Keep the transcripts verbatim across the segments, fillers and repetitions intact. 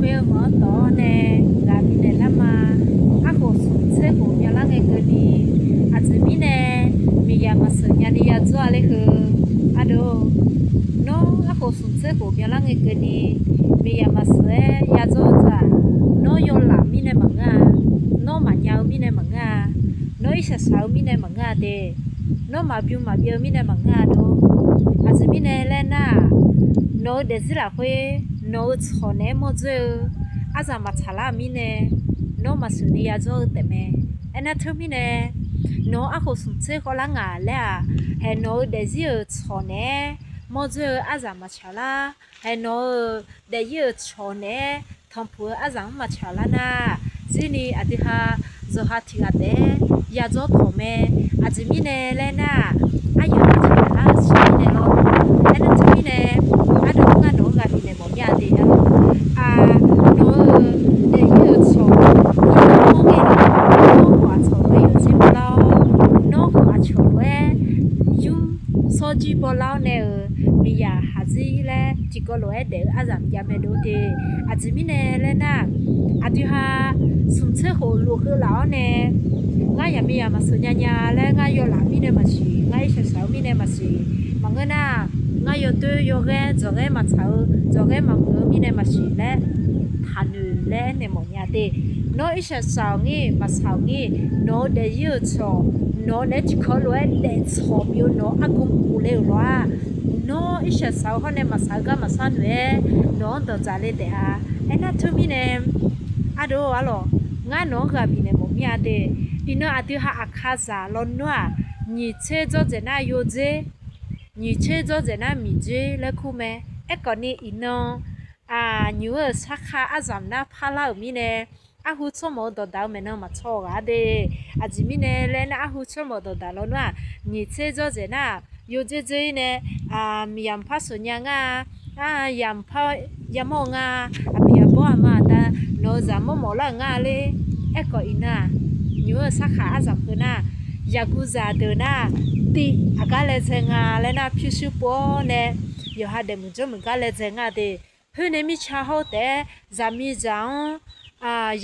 Khoer-eu hmq-anr dawq-awr nae ghaq bifnaeq lar ma. Arkhof smq tser khof byanlar ngae keuvni, aqjeq mirnae miqyaq maqsheuq nyani yadzawr-a ler heu. Ardov, nawr arkhof smq tser khof byanlar ngae keuvni, miqyaq maqsheuq-aer yadzawr-eu teu-aq, nawr yawlaf mirnae maqngeur-a, nawr maqnya-eu mirnae maqngeur-a, nawr irshaq shaq-eu mirnae maqngeur-a de, nawr maqbym maqbyav-eu mirnae maqngeur-a dov. Aqjeq mirnae laer nar-aq, nawq-eu daefzir lafkhoer nawq-eu tsawq naeq-aer mawrdzoer-eu arzaq maqtsaq lar-euq mirnae, nawr maqsheuq ni yadzawr-eu taefmae. Aernar teumirnae, nawq-eu arkhof smq tser khawvlar ngaq laer-aq, haeq nawq-eu daefzir-euq tsawq naeq-aer mawrdzoer-eu arzaq maqtsaq lar, haeq nawq-eu daefzir-euq tsawq naeq-aer tanqpuq-eu arzaq-anr maqtsaq lar nar, zirni aqdui ha zawqha tiq ghaq taef-aer yadzawr tawq mae. Aqjeq mirnae laer nar-aq, aryamq tiq ghaq lar-eu shir nae lawr. Aernar teumirnae, ardov ngar nawq-anr ghaq bifnaeq mawf mir-a de-a. Nawq-eu daefzir-euq tsawq, nawr khawf aqcawq lof-aer yawqjir bawlar-awr, nawr khawf aqcawq lof-aer yur shawrjir bawlar-awr nae-euq miqyaq haqzir laer tiqkawv lof-aer daef-eu arzaq maqjav mae dov de. Aqjeq mirnae laer nar, aqdui ha smq tser khof luf heu laf-awr nae, ngar yaqmiqyaq maqsheuq nya nya laer, ngar yawlaf mirnae maqsiq, ngar irshaq shaq-eu mirnae maqsiq, maqngeur nar, ngar yawdoer yawghaer dzawqghaer maqtsaq-eu, dzawqghaer maqmuiq-eu mirnae maqsiq laer taqnoeq laer aernaeq mawf nya de. Nawr irshaq shaq-awq ngir maqshaq-awq ngir, nawq-eu daefzir-euq tsawq, nawq-eu naeq-aer tiqkawv lof-aer daef tsawq pyeuf-eu nawq-eu argu puf le-euq lawr-aq, nawr irshaq shaq-eu hawr nae maqshaq-eu gar maqshar noeq-aer nawq-anr dawqdzaq le taef-a. Aernar teumirnae, ardov arlawq, ngar nawq-anr ghaq bifnaeq mawf mir-a de. Iqnan aqdui ha aqkazaq lawnmr-aq, nyiq tser dzawrdzaeq nar yawdzer, nyiq tser dzawrdzaeq nar miqdzer laer kur mae. Aerkhawfni iqnan nymq-eu sarkar arzamq nar parlar-euq mirnae, arhu tsawrmawf-eu dawqdaq-eu maeqnan maqtsawr-eu ghaq-a de. Aqjeq mirnae laer nar, arhu tsawrmawf dawqdaq lawnmr-aq, nyiq tser dzawrdzaeq nar-aq, yawdzer dzer-ir nae, miqyaq mqpar sheuq nya ngar-a, yamq par yamawr-eu nga, aqpiq aqbawr aqma aqda nawq-eu zaq mawrmawf lar-euq nga ler. Aerkhawf iqnan-aq, nymq-eu sarkar arzamq heu nar, yaqguq zaq deuq nar, tiv aqgar laedzae nga laer nar, pyurshuir pov-awr nae yawqha daefmuiq jawrmuiq gar laedzae nga de. Khoer nae mirtsa hawr-eu taef-aer zaqmiqzaq-anr,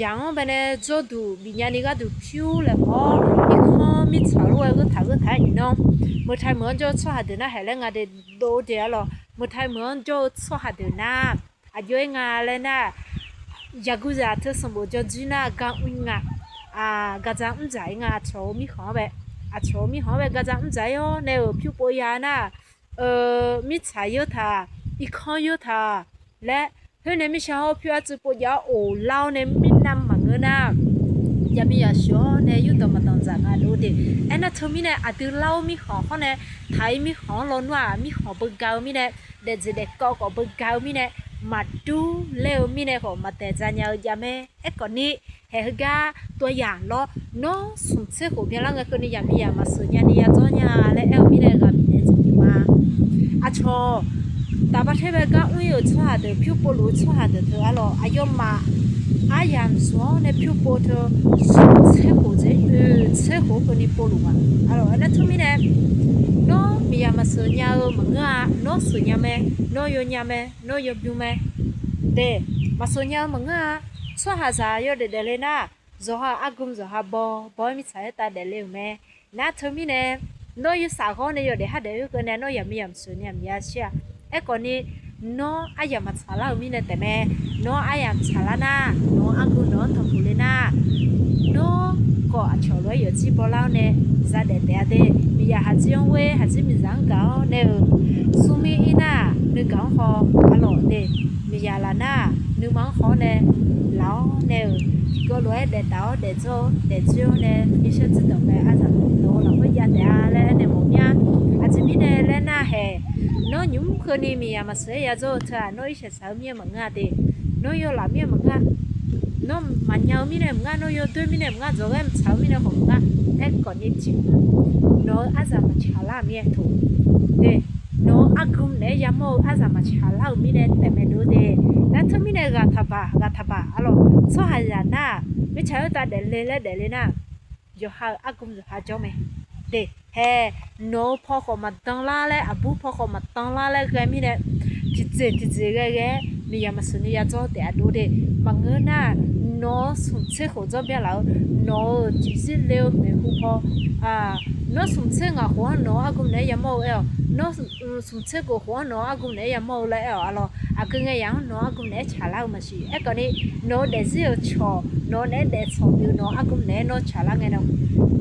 yaq-anr bae nae jawrduq bifnya ni gharduq pyur laeqhmq-awr, irkanr mirtsaq lof-aer gheurtaq gheurtaq-aer iqnan, meuqtaq meuq-anr jawr-eu tsawrhaq deuq nar haeq laer nga de, dov-eu de arlawq. Meuqtaq meuq-anr jawr-eu tsawrhaq deuq nar, aqjox-aer nga laer nar, yaqguq zaq teu sanqbof jawrjir nar gar mr nga, gardzaq mrdzaq-ir nga, aqcawq-eu mirkhanq-anr bae, aqcawq-eu mirkhanq-anr bae gardzaq mrdzaq-ir-awr nae-euq pyur pov ya nar, mirtsaq yeur taq, irkanr yeur taq laer, khoer nae mirtsa hawr pyur artsuiv pov jav-awr of lar-awr nae mirnav maqngeur nar, yaqmiqyaq sheuq-awr nae yurdanq maqdanqdzaq nga dov de. Aernar teumirnae aqdui lar-awr mirkhanq hawr nae, taq-ir mirkhanq-anr lawnmr-aq, mirkhanq beugar-eu mirnae, daefdzeq daefkawv khawf beugar-eu mirnae, maqdur laer-eu mirnae khawf maqdaeq dzaqnya-eu jav mae. Aerkhawfni, haeq heugar tov yaq lawr, nawr smq tser khof byanlar ngae keuvni yaqmiqyaq maqsheuq nyani yadzawr nya laer aer-eu mirnae ghaq bifnaeq jeq pyeuf ma. Aqcawq taqbar taer bae gar mr-ir-euq tsawrhaq deuq, pyur povluf-eu tsawrhaq deuq teu arlawq, aqyawfmaf aryamq zmq-anr nae pyur pov teu, smq tser khof dzer oeq tser khof keuvni povluf ma. Arlawq, aernar teumirnae, nawr miqyaq maqsheuq nya-eu maqngeur-a. Nawr sheuq nya mae, nawr yawnya mae, nawr yawbym mae. De, maqsheuq nya-eu maqngeur-a. Tsawrhaqzaq yawdaef daefle nar, zawqha argu zawqha baw baw-aer mirtsaq-aer tav daefle-euq mae. Nar teumirnae, nawr yawshaf ghawr nae yawdaef har daef-eu keuvni nawr yaqmiqyaq maqsheuq ni aqmiq yashir-a. Aerkhawfni, nawr aryamq maqtsaq lar-euq mirnae taefmae. Nawr aryamq tsaqlar nar, nawq-eu argu nawq-anr tanqpuq le nar, nawr khawf aqcawq lof-aer yawfjir bawlar-awr nae zadaef taef-a de. Miqyaq haqjir-anr ghoer, haqjir miqzaq-anr gaq-awr nae-euq, smrmir ir nar, nuigaq-anr haw, arlawq de. Miqyaq laf nar, nuima-anr haw-awr nae laf-awr nae-euq, tiqkawv lof-aer daef taf-awr daef dzawr-awr daef dzoer-awr nae, yawshawr dzeur dawq mae aryamq dawq-eu lafkhoer jav taef-a laer aernaeq mawf mir-a. Aqjeq mirnae laer nar haeq, nawr nymq mr keuvni miqyaq maqsheuq-aer yadzawr-eu teu-aq, nawr irshaq shaq-eu mir-aer maqngeur-a de. Nawr yawlaf mir-aer maqngeur-a. Nawr maqnya-eu mirnae maqngeur, nawr yawdoer mirnae maqngeur, dzawqghaer maqtsaq-eu mirnae khawf maqngeur. Aerkhawfni tiq, nawq-eu aryamq maqtsaq lar-euq mirnae tof, de, nawq-eu argu naeq-aer yamawr-eu aryamq maqtsaq lar-euq mirnae taefmae dov de. Nar teumirnae ghaq taqbaq ghaq taqbaq arlawq, tsawrhaqzaq nar-aq, mirtsaq-aer tav daefle laer daefle nar, yawqha-euq argu yawqha jawr mae. De, haeq, nawq-eu paw khawf maqdan lar laer, aqbur paw khawf maqdan lar laer ghae mirnae, tiqjeq tiqjeq ghae ghae-aer miqyaq maqsiq ni ya dzawr taef-a dov de. Maqngeur nar-aq, nawq-eu smq tser khof dzawr byanlaf-eu, nawq-euq tiqzir le-eu maeqhu paw, nawr smq tser ngaq khof-anr nawq-anr argu naeq-aer yamawr-eu aer-awq. Nawr smq tser khof khof-anr nawq-anr argu naeq-aer yamawr-eu laer aer-awq. Arlawq, aqgeu ngae yaq-anr nawq-anr argu naeq-aer tsaqlar-eu maqsiq. Aerkhawf ni, nawq-eu daefzir-euq cawq, nawq-eu naeq-aer daef tsawq pyeuf nawq-anr argu naeq-aer nawr tsaqlar ngae na,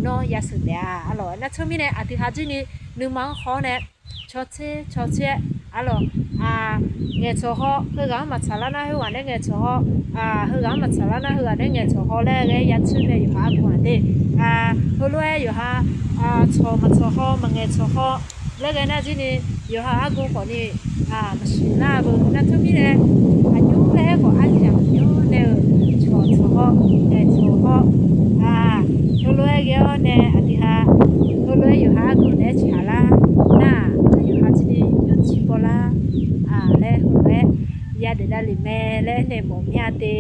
nawr yasheuq taef-a. Arlawq, nar teumirnae aqdui ha jir ni nuima-anr haw-awr nae, cawtser cawtser-aer, arlawq, ngaeqcawq haw, heughaq-anr maqtsaqlar nar heughaq naeq-aer ngaeqcawq haw, heughaq-anr maqtsaqlar nar heughaq naeq-aer ngaeqcawq haw laer ghae-aer ya tser mae yawqha argu-aq de. Heulof-aer yawqha, cawq maqcawq haw, maqngaeq cawq haw laer ghae nar jir ni, yawqha argu khawf ni maqsiq lar-a beu. Nar teumirnae, aqjox laer khawf arjaq maqjawr nae-euq, cawq cawq haw, ngaeqcawq haw, heulof-aer ghae-awr nae aqdui ha, heulof-aer yawqha argu naeq-aer tsaqlar nar-aq, yawqha jir ni yawjir bawrlar laer heulof-aer yadaef davlef mae laer aernaeq mawf mir-a de.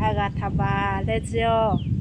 Aqghaq taqbaq laer dzer-awq.